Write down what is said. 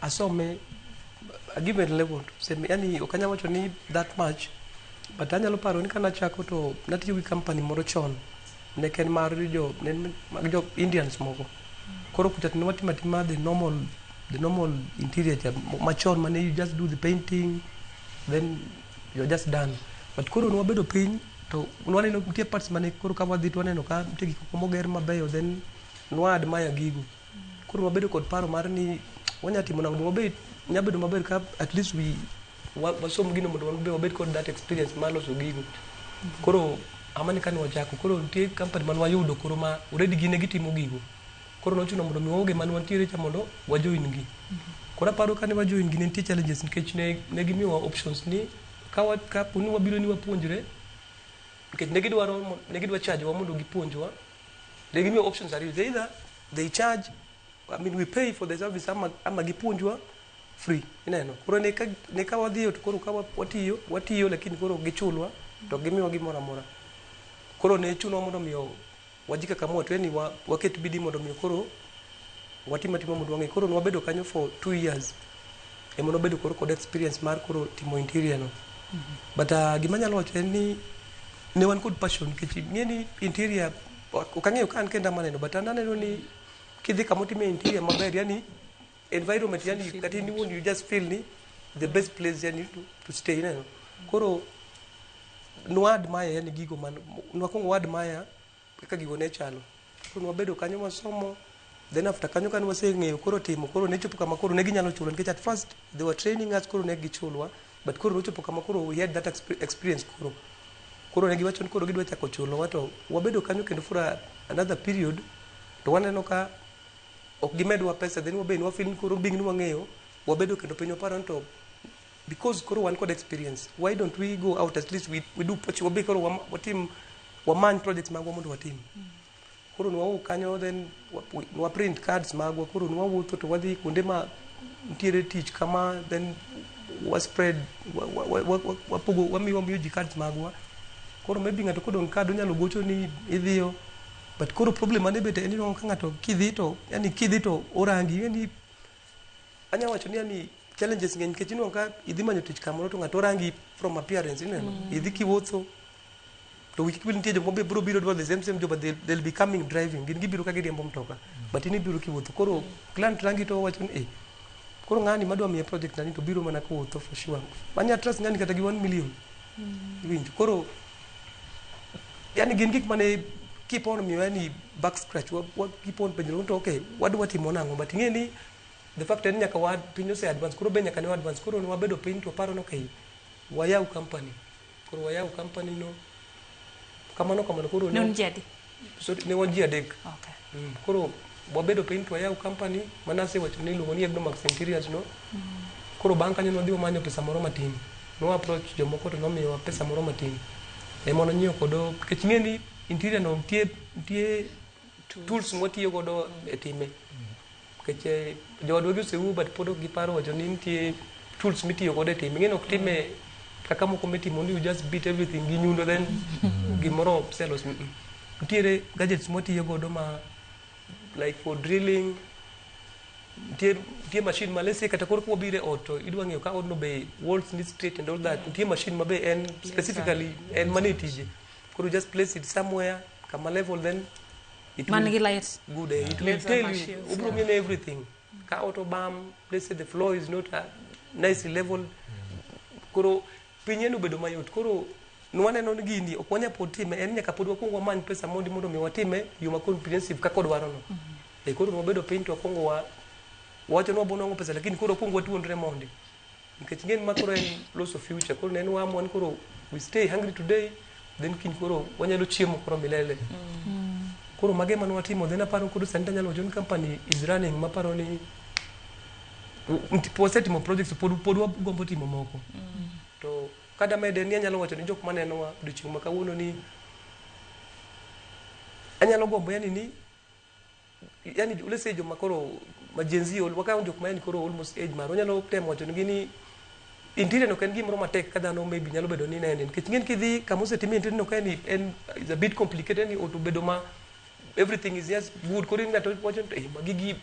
Asome a given level. Seme, yani ok anyal wacho ni that much, but anyalo paro ni kanachako to natiyo gi company moro chon. Ne en mar jo, ne en mag jo Indians moko. Koro kucha to ne watimo atima the normal interior cha machon mane you just do the painting, then you're just done. But koro nwabedo piny to nwaneno nitie parts mane koro ka wadhi to waneno ka nitie gik moko moger mabeyo, then nwa admire gigo. Koro wabedo kod paro mar ni wanya timo nang'o wabed nya bedo maber ka at least we wasom gino mondo wan be wabed kod that experience mar loso gigo. Koro amani kane wachako, koro nitie company mane wayudo koro ma already gin ne gitimo gigo. Koro nochuno mondo mi waoge mane wantiere cha mondo wajoin gi. Koro aparo kane wajoin gi, ne nitie challenges nikech ne gimiyowa options ni kapo ni wabiro ni wapuonjre, nikech ne gidwa charge wa mondo gipuonjwa. Ne gimiyo options ariyo: either they charge, I mean, we pay for the service, ama gipuonjwa free. Ineno, koro ne ka wadhiyo to koro ka watiyo watiyo, lakini koro gichulwa to gimiwa gimoro amora. Koro ne chunowa mondo miyo wajikakamua to yani waket bidii mondo miyo koro watim atima mondo wang'e. Koro nwabedo kanyo for 2 years ema nobedo koro kod experience mar koro timo interior no. But gima anyalo wacho en ni ne wan kod passion, nikech ing'e ni interior, ok ang'eyo ka an kenda maneno, but an aneno ni kidhi kama otime interior maber, yani environment, yani kata in iwuon you just feel ni the best place, yani to stay. Ineno, koro nwa admire, yani gigo man nwakwongo wa admire kaka gigo ne chalo. Koro nwabedo kanyo wasomo, then after kanyo kane waseng'eyo koro timo, koro ne chopo kama koro ne ginyalo chulo, nikech at first they were training us, koro ne gichulwa, but koro nochopo kama koro we had that experience. Koro ne giwacho ni koro gidwa chako chulowa, to wabedo kanyo kendo for another period to waneno ka ok gimedwa pesa. Then wabe wafeel ni koro being ni wang'eyo, wabedo kendo piny waparo ni to because koro wan kod experience, why don't we go out? At least we do pochi, wabe koro watim wamany projects magwa mondo watim. Koro nwawuok kanyo, then nwa print cards magwa. Koro nwawuotho to wadhi kuonde ma nitiere tich kama, then wa spread wapogo, wamiyo ji cards magwa. Koro maybe ng'ato kodong' card onyalo gocho ni idhiyo, but koro problem mane bet en ni ka ng'ato kidhi to yani kidhi to orangi, yani anya wacho ni yani challenges ng'eny, nikech inwang'o ka idhi manyo tich kamoro to ng'ato orangi from appearance. Ineno, idhi kiwuotho to wich kik nitie joma be biro biro dwaro the same same job, but they'll be coming driving, gin gibiro ka giriembo mtoka, but in ibiro kiwuotho. Koro client rangi to wacho ni, "Eh, koro ng'ani madwa miye project nani to biro mana kowuotho, for sure anya trust ng'ani kata gi 1 million?" Iwinjo? Koro yani gin gik mane keep on miyo yani back scratch, wa keep on penjruok to okay, wadwa timo nang'o? But ing'e ni the fact en nyaka wa piny ose advance, koro be nyaka ne wa advance. Koro ne wabedo piny to waparo ni okay, wayaw company. Koro wayaw company no kamano kamano. Koro Ne un ji adi? So, ne wan ji adek. Koro wabedo piny to wayaw company mana asewacho ni iluongo ni Egnomax Interiors no. Koro bang' kanyo nwadhi wamanyo pesa moro matin, no approach jomoko to nomiyowa pesa moro matin ema nonyiewo kodo, nikech ing'e ni interior no nitie tools mwatiyo godo e time, nikech joodwa gi osewuo, but pod ok giparo wacho ni nitie tools mitiyo godo e time. Ing'e ni ok time kaka moko mitimo ni you just beat everything gi nyundo, then gimoro selos. Nitiere gadgets mwatiyo godo ma like for drilling, nitie machine ma let's say kata koro kwabiro e ot to idwa ng'iyo ka odno be walls ni straight and all that, nitie machine ma be en specifically en mane tije. Koro just place it somewhere kama level, then it Man will gi light. Good, it will Laser tell you machines, obro yeah. ng'e everything ka ot obam, let's say the floor is not nicely level. Koro piny en obedo mayot. Koro nwaneno ni gini ok wanya pod time, en nyaka pod wakwong wamany pesa mondi mondo mi watime yo ma comprehensive kaka odwaro no. E koro nwabedo piny to wakwongo wa wacho ni wabo nwang'o pesa, lakini koro wakwong watuonre mondi, nikech ng'en ma koro en loso future. Koro ne en waamua ni koro we stay hungry today, then kiny koro wanyalo chiemo koro milele. Koro mage ema nwatimo. Then aparo koro sani tanyalo wacho ni company is running, maparo ni wasetimo projects, pod wagombo timo moko. To kada mede ni anyalo wacho ni jok manenowa odiochieng' ma kawuono ni anyalo gombo yani ni yani let's say joma koro ma Gen Z, wakawo jok ma yani koro almost age marwa, wanyalo temo wacho negi ni interior no ok en gimoro matek ka dhano maybe nyalo bedo ni nene, nikech ing'eni kidhi kama osetimie interior no ka en is a bit complicated, yani ot obedo ma everything is just good. Koro in ng'ato wacho ni, "Eh, magi gi